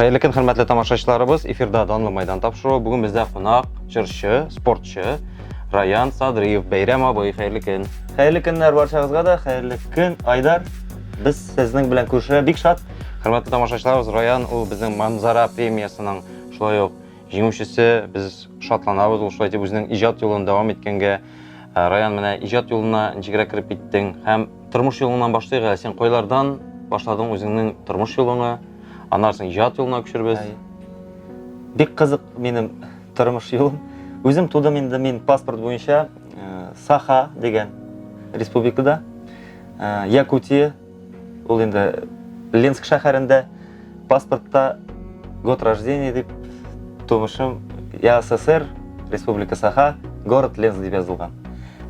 Хәерле көн, хөрмәтле тамашачыларыбыз. Эфирда Данлы Майдан тапшыруы. Бүген бездә кунак, җырчы, спортчы Раян Садриев. Бәйрәм абый, хәерле көн. Хәерле көннәр барчагызга да, хәерле көн, Айдар. Без сезнең белән күрешергә бик шат. Хөрмәтле тамашачыларыбыз, Раян ул безнең Манзара премиясының шулай ук җиңүчесе. Без шатланабыз ул шулай итеп үзенең иҗат юлын дәвам иткәнгә. Раян, менә иҗат юлына ничегрәк кереп киттең һәм тормыш юлыңнан башлыйк әле. Син кайлардан башладың үзеңнең тормыш юлыңы? Аннан соң иҗат юлына күчербез. Бик кызык минем тормыш юлым. Үзем тудым инде мин паспорт буенча Саха дигән республикада, Якутия, ул инде Ленск шәһәрендә паспортта год рождения дип тумышым ЯССР, Республика Саха, город Ленск дип язылган.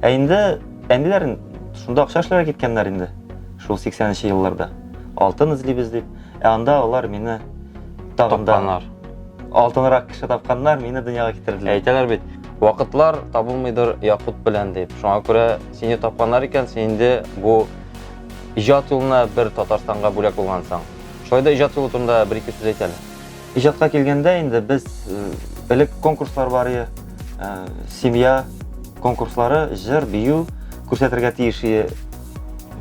Ә инде әниләр шунда акча эшләргә киткәннәр инде, шул 80 елларда. Алтын эзлибез дип. Ә анда алар мине тагын да Тапканнар. Алтынрак кеше тапканнар, мине дөньяга китерделәр. Әйтәләр бит, вакытлар табылмыйдыр якут белән дип. Шуңа күрә сине тапканнар икән, син инде бу иҗат юлына бер Татарстанга бүләк булгансың. Шулай да иҗат юлы турында бер-ике сүз әйт әле. Иҗатка килгәндә инде без элек конкурслар бар иде, семья конкурслары, җыр, бию күрсәтергә тиеш иде.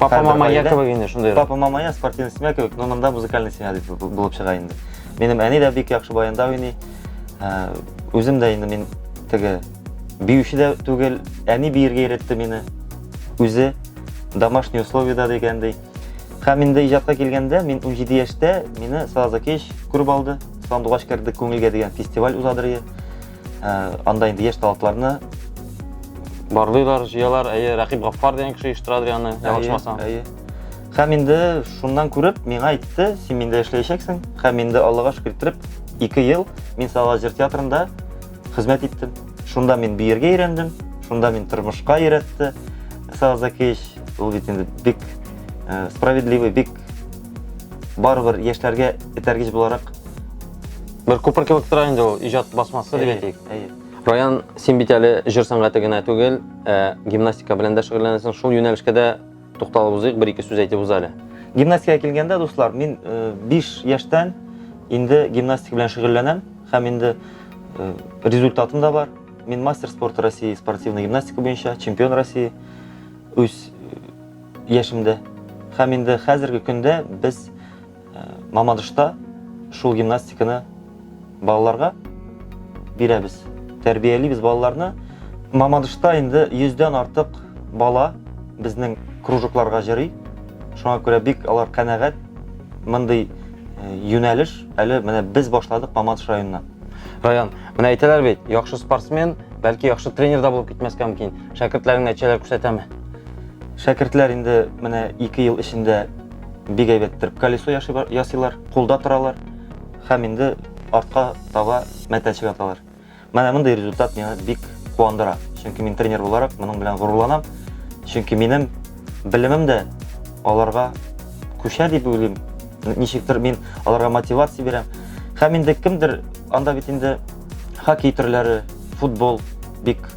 Папа, мама, я кебек инде шундый. Папа, мама, я спортивный семья кебек, но монда музыкальный семья дип булып чыга инде. Минем әни дә бик яхшы баянда уйный. Үзем дә инде мин теге биюче дә түгел, әни биергә өйрәтте мине. Үзе домашний условиядә дигәндәй. Һәм инде иҗатка килгәндә, мин 17 яшьтә мине Салават Закиевич күреп алды. Сандугач керде күңелгә дигән фестиваль узадыр иде. Анда инде яшь талантларны барлыйлар, җыялар. Әйе, Рәкыйп Гаффар дигән кеше оештырадыр аны, ялгышмасам. Әйе. Һәм инде шуннан күреп, миңа әйтте, син миндә эшләячәксең. Һәм инде Аллага шөкер иттереп, 2 ел мин Салават җыр театрында хезмәт иттем. Шунда мин биергә өйрәндем, шунда мин тормышка өйрәтте Салават Закиевич. Ул бит инде бик справедливый, бик барыбер яшьләргә этәргеч буларак. Бер күпер кебек тора инде ул иҗат басмасы дип әйтик. Әйе. Раян, син бит әле җыр сәнгате генә түгел, ә гимнастика белән дә шөгыльләнәсең. Шул юнәлешкә дә тукталып узыйк, бер-ике сүз әйтеп уз әле. Гимнастикага килгәндә, дуслар, мин 5 яшьтән инде гимнастика белән шөгыльләнәм һәм инде результатым да бар. Мин мастер спорта России спортивная гимнастика буенча, чемпион России үз яшемдә. Һәм инде хәзерге көндә без Мамадышта шул гимнастиканы балаларга бирәбез. Тәрбиялибез балаларны. Мамадышта инде 100дән артык бала безнең кружокларга җыри. Шуңа күрә бик алар канәгать. Мондый юнәлеш әле менә без башладык Мамадыш районыннан. Раян, менә әйтәләр бит, яхшы спортсмен, бәлки яхшы тренер да булып китмәскә мөмкин. Шәкертләрең нәтиҗәләр күрсәтәме? Шәкертләр инде менә 2 ел эчендә бик әйбәт иттереп колесо ясыйлар, кулда торалар һәм инде артка таба мәтәлчек аталар. Менә мондый результат мине бик куандыра. Чөнки мин тренер буларак моның белән горурланам. Чөнки минем белемем дә аларга күчә дип уйлыйм. Ничектер мин аларга мотивация бирәм. Һәм инде кемдер анда бит инде хоккей төрләре, футбол бик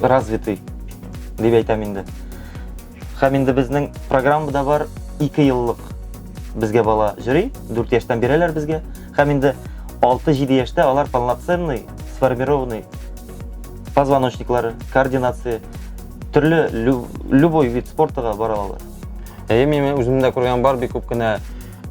развитый дип әйтәм инде. Һәм инде безнең программада бар 2 еллык безгә бала җөри, 4 яшьтән бирәләр безгә. Һәм инде 6-7 яшьтә алар полноценный, сформированный позвоночниклары, координация, төрле любой вид спортыга бара алалар. Әйе, мин үзем дә күргән бар, бик күп кенә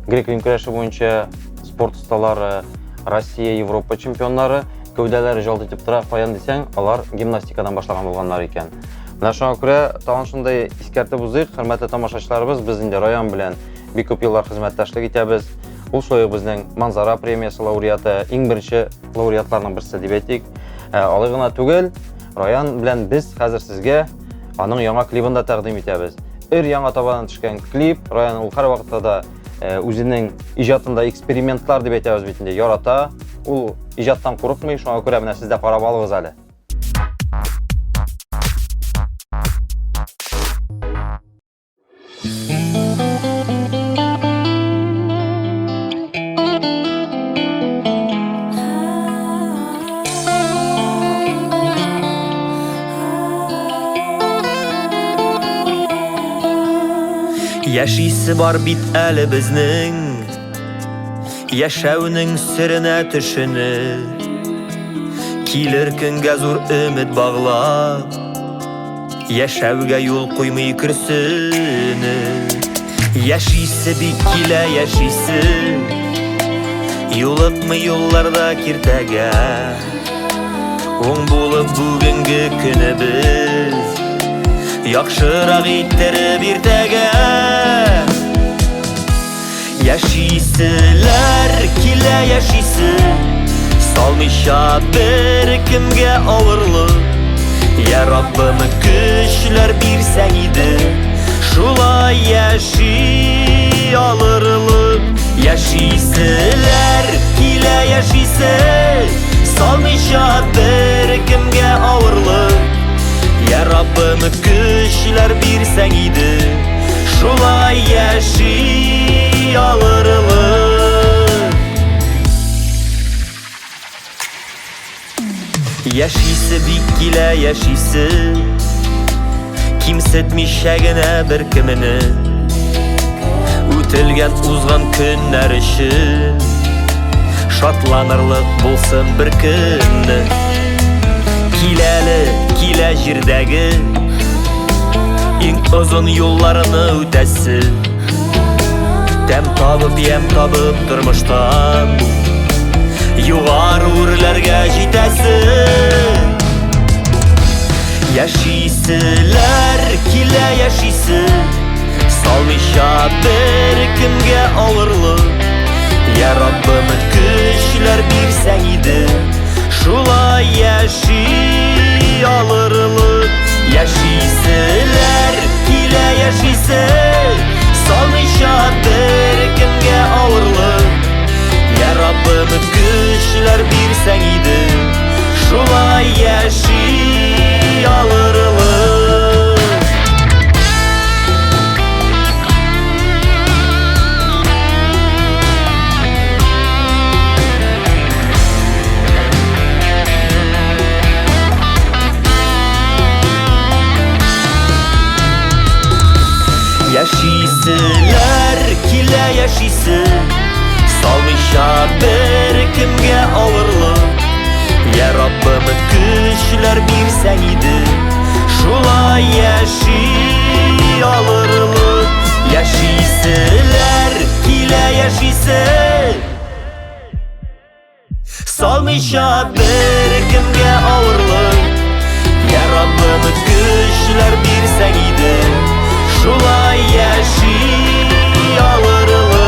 грек-рим көрәше буенча спорт осталары, Россия, Европа чемпионнары гәүдәләре жалт итеп тора, каян дисәң, алар гимнастикадан башлаган булганнар икән. Менә шуңа күрә тагын шундай искәртеп узыйк, хөрмәтле тамашачыларыбыз, без инде Раян белән бик күп еллар хезмәттәшлек итәбез. Ул шулай ук безнең Манзара премиясе лауреаты, иң беренче лауреатларның берсе дип әйтик. Алай гына түгел, Раян белән без хәзер сезгә аның яңа клибын да тәкъдим итәбез. Өр яңа табадан төшкән клип, Раян ул һәрвакытта да үзенең иҗатында экспериментлар дип әйтәбез бит инде, ярата. Ул иҗаттан курыкмый, шуңа күрә менә сез дә карап алыгыз әле. Яшисе бар бит әле безнең. Яшәүнең серенә төшенеп, Килер көнгә зур өмет баглап, Яшәүгә юл куймый көрсенеп. Яшисе бик килә, яшисе, Юлыкмый юлларда киртәгә. Уң булып бүгенге көнебез, Яхшырак иттереп иртәгә. Яшиселәр килә яшисе, Салмыйча бер кемгә авырлык. Я Раббым, көчләр бирсәң иде, Шулай яши алырлык. Яшиселәр килә яшисе, Салмыйча бер кемгә авырлык. Я Раббым, көчләр бирсәң иде, Шулай яши алырлык. Яшисе бик килә, яшисе, Кимсетмичә генә бер кемне. Үтелгән узган көннәр өчен Шатланырлык булсын бер көнне. Киләле, килә җирдәге Иң озын юлларны үтәсе. Тәм табып, ямь табып тормыштан Югары үрләргә җитәсе. Яшиселәр килә яшисе, Салмыйча бер кемгә авырлык. Я Раббым, көчләр бирсәң иде, Шулай яши алырлык. Яшиселәр килә яшисе, Салмыйча бер кемгә авырлык. Я Раббым, көчләр бирсәң иде, Шулай яши алырлык. Яшиселәр килә яшисе, Салмыйча бер кемгә авырлык. Я Раббым, көчләр бирсәң иде, Шулай яши алырлык. Яшиселәр килә яшисе, Салмыйча бер кемгә авырлык. Я Раббым, көчләр бирсәң иде, Шулай яши алырлык.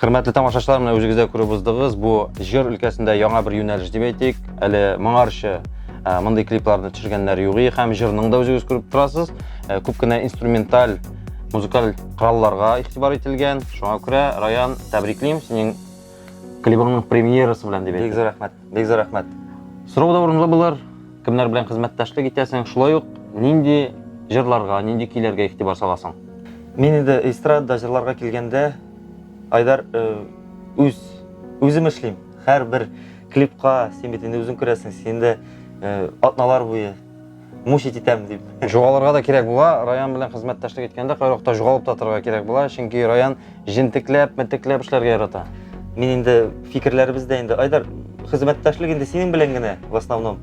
Хөрмәтле тамашачылар, менә үзегез дә күреп уздыгыз, бу җыр өлкәсендә яңа бер юнәлеш дип әйтик. Әле моңарчы мондый клипларны төшергәннәр юк иде һәм җырның да үзегез күреп торасыз. Күп кенә инструменталь музыкаль коралларга игътибар ителгән. Шуңа күрә, Раян, тәбриклим, синең клибыңның премьерасы белән дип Бик әйтик. зур рәхмәт, бик зур рәхмәт. Сорау да урынлы булыр. Кемнәр белән хезмәттәшлек итәсең? Шулай ук нинди җырларга, нинди көйләргә игътибар саласың? Мин инде эстрадада җырларга килгәндә, Айдар, үз үзем эшлим. Һәрбер клипка син бит инде үзең күрәсең, син дә атналар буе мучить итәм дип. Югалырга да кирәк була. Раян белән хезмәттәшлек иткәндә кайвакытта югалып та торырга кирәк була, чөнки Раян җентекләп, метекләп эшләргә ярата. Мин инде фикерләребез дә инде, Айдар, хезмәттәшлек инде синең белән генә в основном.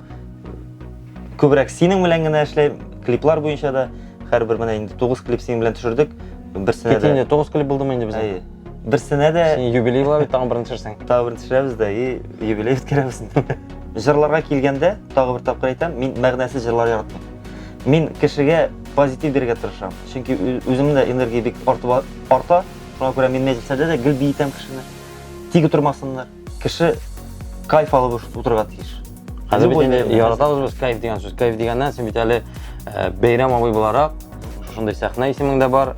Күбрәк синең белән генә эшләйм, клиплар буенча да. Һәрбер менә инде 9 клип синең белән төшердек. Берсенә дә. Инде 9 клип булдымы инде безнең? Әйе. Берсенә дә. Син юбилей була бит, тагын берен төшерсәң. Тагын берен төшерәбез дә и юбилей үткәрәбез инде. Җырларга килгәндә, тагы бер тапкыр әйтәм, мин мәгънәсез җырлар яратмыйм. Мин кешегә позитив бирергә тырышам. Чөнки үземнең дә энергия бик артып арта. Шуңа күрә мин мәҗлесләрдә дә гел биетәм кешене. Тик утырмасыннар. Кеше кайф алып утырырга тиеш. Хәзер бит инде яратабыз без кайф дигән сүз. Кайф дигәннән син бит әле Бәйрәм абый буларак шушындый сәхнә исемең дә бар.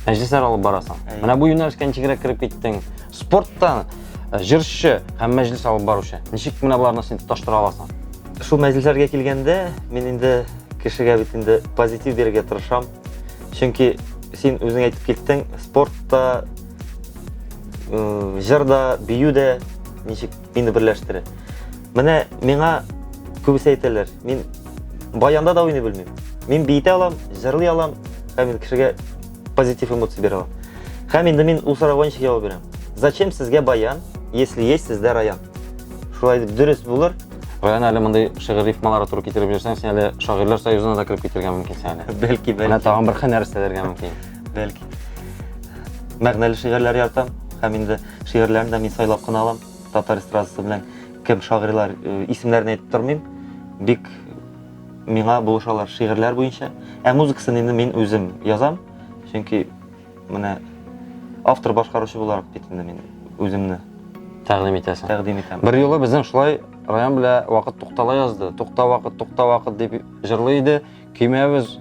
Мәҗлесләр алып барасың. Менә бу юнәлешкә ничегрәк кереп киттең? Спорттан җырчы һәм мәҗлес алып баручы. Ничек менә боларны син тоташтыра аласың? Шул мәҗлесләргә килгәндә, мин инде кешегә бит инде позитив бирергә тырышам. Чөнки Син үзең әйтеп киттең, спортта, җыр да, бию дә ничек мине берләштерә. Менә миңа күбесе әйтәләр, мин баянда да уйный белмим. Мин биетә алам, җырлый алам, һәм инде кешегә позитив эмоция бирә алам. Һәм инде мин ул сорауга ничек җавап бирәм? Зачем сезгә баян, если есть сездә раян? Шулай дип дөрес булыр. Раян әле мондый шигырь рифмалары туры китереп йөрсәң, син әле шагыйрьләр союзына да кереп китергә мөмкинсең әле. Бәлки, бәлки. Менә тагын бер һөнәр өстәлергә мөмкин. Бәлки. Мәгънәле шигырьләр яратам һәм инде шигырьләрне дә мин сайлап кына алам. Татар эстрадасы белән кем шагыйрьләр э, исемнәрен әйтеп тормыйм. Бик миңа булышалар шигырьләр буенча. Ә музыкасын инде мин үзем язам. Чөнки менә автор башкаручы буларак бит инде мин үземне тәкъдим итәсең. Тәкъдим итәм. Бер юлы безнең шулай Раян белән вакыт туктала язды. Тукта вакыт, тукта вакыт дип җырлый иде. Көймәбез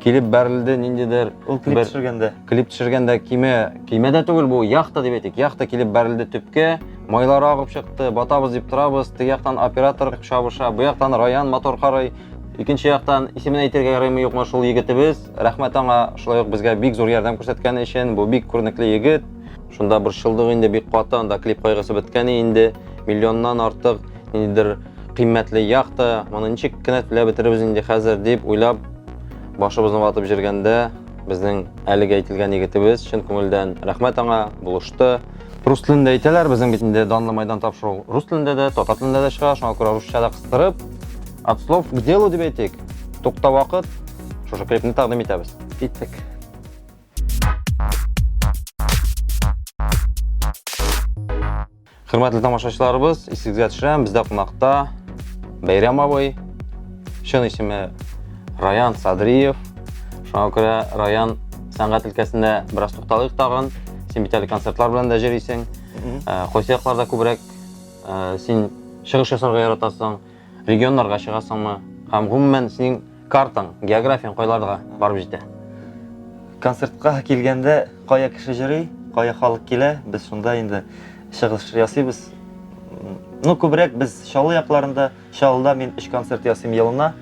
килеп бәрелде ниндидер. Ул клип төшергәндә. Клип төшергәндә көймә, көймә дә түгел бу, яхта дип әйтик. Яхта килеп бәрелде төпкә, майлар агып чыкты, батабыз дип торабыз. Теге яктан оператор чабыша, бу яктан Раян мотор карый. Икенче яктан исемен әйтергә ярыймы юкмы шул егетебез. Рәхмәт аңа, шулай ук безгә бик зур ярдәм күрсәткәне өчен. Бу бик күренекле егет. Шунда борчылдык инде бик каты, анда клип кайгысы беткән инде. Миллионнан артык ниндидер кыйммәтле яхта, моны ничек кенә түләп бетерербез инде хәзер дип уйлап башыбызны ватып җөргәндә безнең әлеге әйтелгән егетебез чын күңелдән рәхмәт аңа, булышты. Рус телендә әйтәләр, безнең бит инде данлы майдан тапшыру рус телендә дә, татар телендә дә чыга, шуңа күрә русча да кыстырып, от слов к делу дип әйтик. Тукта вакыт, шушы клипны тәкъдим итәбез. Киттек. Хөрмәтле тамашачыларыбыз, исегезгә төшерәм, бездә кунакта Бәйрәм абый, чын исеме Раян Садриев. Шуңа күрә Раян сәнгать өлкәсендә бераз тукталыйк тагын. Син бит әле концертлар белән дә йөрисең. Э, кайсы якларда күбрәк э, син чыгыш ясарга яратасың? Регионнарга чыгасыңмы? Һәм гомумән синең картаң, географияң кайларга барып җитә? Концертка килгәндә кая кеше йөри, кая халык килә, без шунда инде чыгыш ясыйбыз. Ну, күбрәк без Чаллы якларында, Чаллыда мин өч концерт ясыйм елына.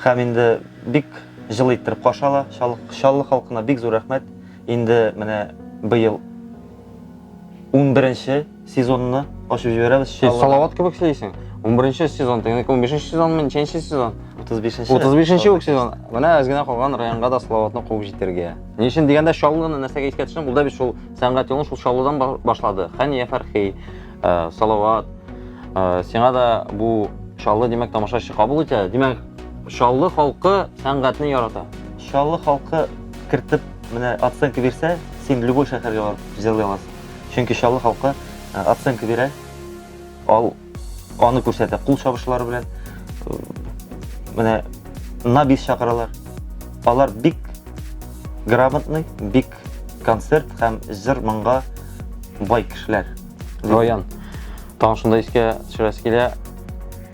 Һәм инде бик җылы иттереп каршы ала. Чаллы, Чаллы халкына бик зур рәхмәт. Инде менә быел 11 сезонны ачып җибәрәбез. Син Салават кебек сөйлисең. 11 сезон, тегенеке 15 сезонмы, ничәнче сезон? 35 35 үк сезон. Менә әз генә калган районга да Салаватны куып җитәргә. Ни өчен дигәндә Чаллыны нәрсәгә искә төшердем, ул да бит шул сәнгать юлын шул Чаллыдан башлады. Хәния Фәрхи, э, Салават. Э, сиңа да бу Чаллы, димәк, тамашачы кабул итә. Димәк, Чаллы халкы сәнгатьне ярата. Чаллы халкы кертеп, менә оценка бирсә, син любой шәһәргә барып җырлый аласың. Чөнки Чаллы халкы э, оценка бирә, ал аны күрсәтә кул чабышлары белән. Э, менә на бис чакыралар. Алар бик грамотный, бик концерт һәм җыр моңга бай кешеләр. Раян, тагын шунда искә төшерәсе килә.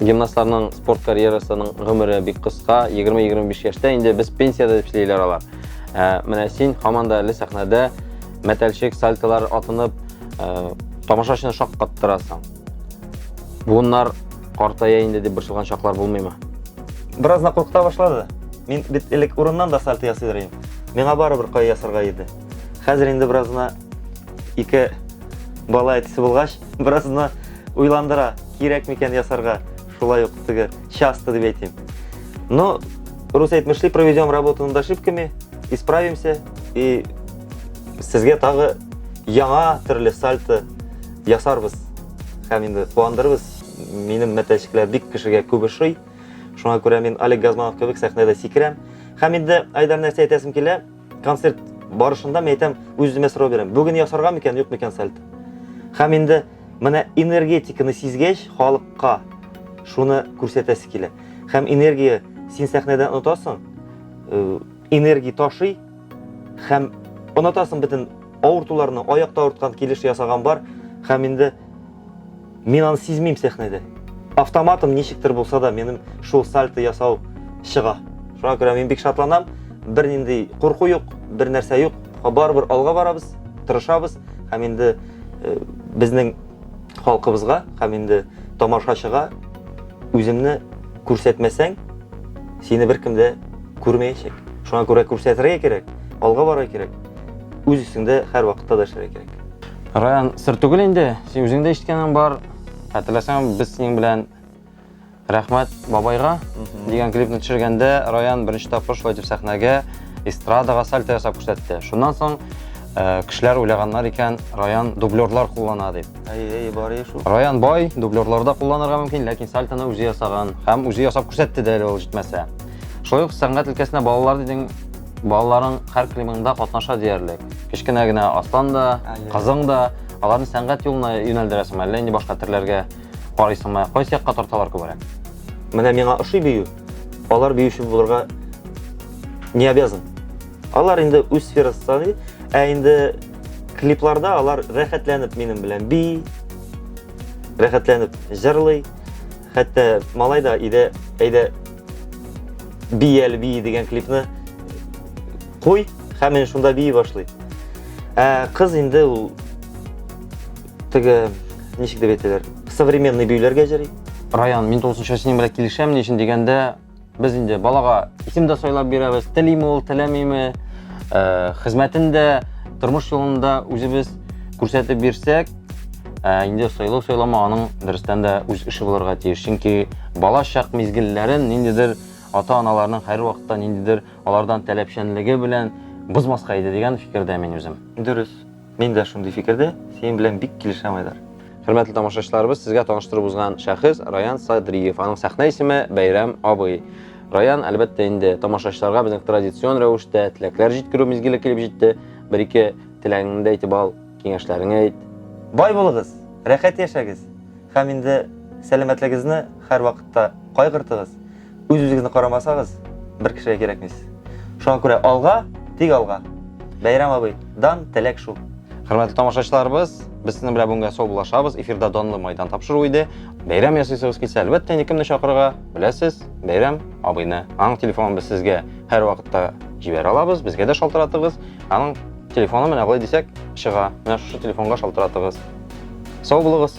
Гимнастларның спорт карьерасының гомере бик кыска, 20-25 яшьтә инде без пенсиядә дип сөйлиләр алар. Ә, менә син һаман да әле сәхнәдә мәтәлчек, сальтолар атынып, ә, тамашачыны шаккаттырасың. Буыннар картая инде дип борчылган чаклар булмыймы? Бераз да куркыта башлады. Мин бит элек урыннан да сальто ясыйдыр идем. Миңа барыбер кая ясарга иде. Хәзер инде беразына ике бала әтисе булгач, беразына уйландыра, кирәк микән ясарга, шулай ук теге часто дип әйтим. Но рус әйтмешли, проведем работу над ошибками, исправимся и сезгә тагы яңа төрле сальто ясарбыз һәм инде куандырбыз. Минем мәтәлчекләр бик кешегә күп ошый. Шуңа күрә мин Олег Газманов кебек сәхнәдә сикерәм. Һәм инде Айдар нәрсә әйтәсем килә, концерт барышында мин әйтәм, үз-үземә сорау бирәм. Бүген ясарга микән, юк микән сальто? Һәм инде менә энергетиканы сизгәч, халыкка шуны күрсәтәсе килә. Һәм энергия син сәхнәдә онытасың, э, энергия ташый һәм онытасың бөтен авыртуларны, аякта авырткан килеш ясаган бар һәм инде мин аны сизмим сәхнәдә. Автоматом ничектер булса да минем шул сальто ясау чыга. Шуңа күрә мин бик шатланам. Бернинди курку юк, бер нәрсә юк. Барыбер алга барабыз, тырышабыз һәм инде э, безнең халкыбызга һәм инде тамашачыга үзеңне күрсәтмәсәң, сине беркем дә күрмәячәк. Шуңа күрә күрсәтергә кирәк. Алга барырга кирәк. Үз өстеңдә һәрвакытта да эшләргә кирәк. Раян, сер түгел инде, син үзең дә ишеткәнең бар. Хәтерләсәң, без синең белән Рәхмәт бабайга дигән клипны төшергәндә Раян беренче тапкыр шулай итеп сәхнәгә эстрадага сальто ясап күрсәтте. Шуннан соң э, кешеләр уйлаганнар икән, Раян дублерлар куллана дип. Әй, әй, бар я шул. Раян бай, дублерлар да кулланырга мөмкин, ләкин сальтоны үзе ясаган һәм үзе ясап күрсәтте дә әле ул җитмәсә. Шулай ук сәнгать өлкәсенә балалар дидең, балаларың һәр клибыңда катнаша диярлек. Кечкенә генә Аслан да, кызың да, аларны сәнгать юлына юнәлдерәсеңме, әллә инде башка төрләргә карыйсыңмы? Кайсы якка тарталар күбрәк? Менә миңа ошый бию. Алар биюче булырга не обязан. Алар инде үз сферасы саный, ә инде клипларда алар рәхәтләнеп минем белән бии, рәхәтләнеп җырлый. Хәтта малай да өйдә әйдә бии әле бии дигән клипны куй һәм инде шунда бии башлый. Ә кыз инде ул теге ничек дип әйтәләр, современный биюләргә җыри. Раян, мин тулысынча синең белән килешәм, ни өчен дигәндә, без инде балага исем дә сайлап бирәбез, телиме ул, теләмиме, э, хезмәтен дә, тормыш юлын да үзебез күрсәтеп бирсәк, э, инде сайлау сайлама аның дөрестән дә үз эше булырга тиеш. Чөнки бала чак мизгелләрен ниндидер ата-аналарның һәрвакытта ниндидер алардан таләпчәнлеге белән бозмаска иде дигән фикердә мин үзем. Дөрес. Мин дә шундый фикердә, синең белән бик килешәм, Айдар. Хөрмәтле тамашачыларыбыз, сезгә таныштырып узган шәхес Раян Садриев. Аның сәхнә исеме Бәйрәм абый. Раян, әлбәттә инде, тамашачыларга безнең традицион рәвештә теләкләр җиткерү мизгеле килеп җитте. Бер-ике теләгеңне дә әйтеп ал, киңәшләреңне әйт. Бай булыгыз, рәхәт яшәгез һәм инде сәламәтлегегезне һәрвакытта кайгыртыгыз. Үз-үзегезне карамасагыз, бер кешегә кирәкмисез. Шуңа күрә алга, тик алга. Бәйрәм абый, дан, теләк шул. Хөрмәтле тамашачыларыбыз, без сезнең белән бүгенгә саубуллашабыз. Эфирда Данлы майдан тапшыру иде. Бәйрәм ясыйсыгыз килсә, әлбәттә, инде кемне чакырырга беләсез? Бәйрәм абыйны. Аның телефонын без сезгә һәрвакытта җибәрә алабыз, безгә дә шалтыратыгыз. Аның телефоны менә болай дисәк чыга. Менә шушы телефонга шалтыратыгыз. Сау булыгыз.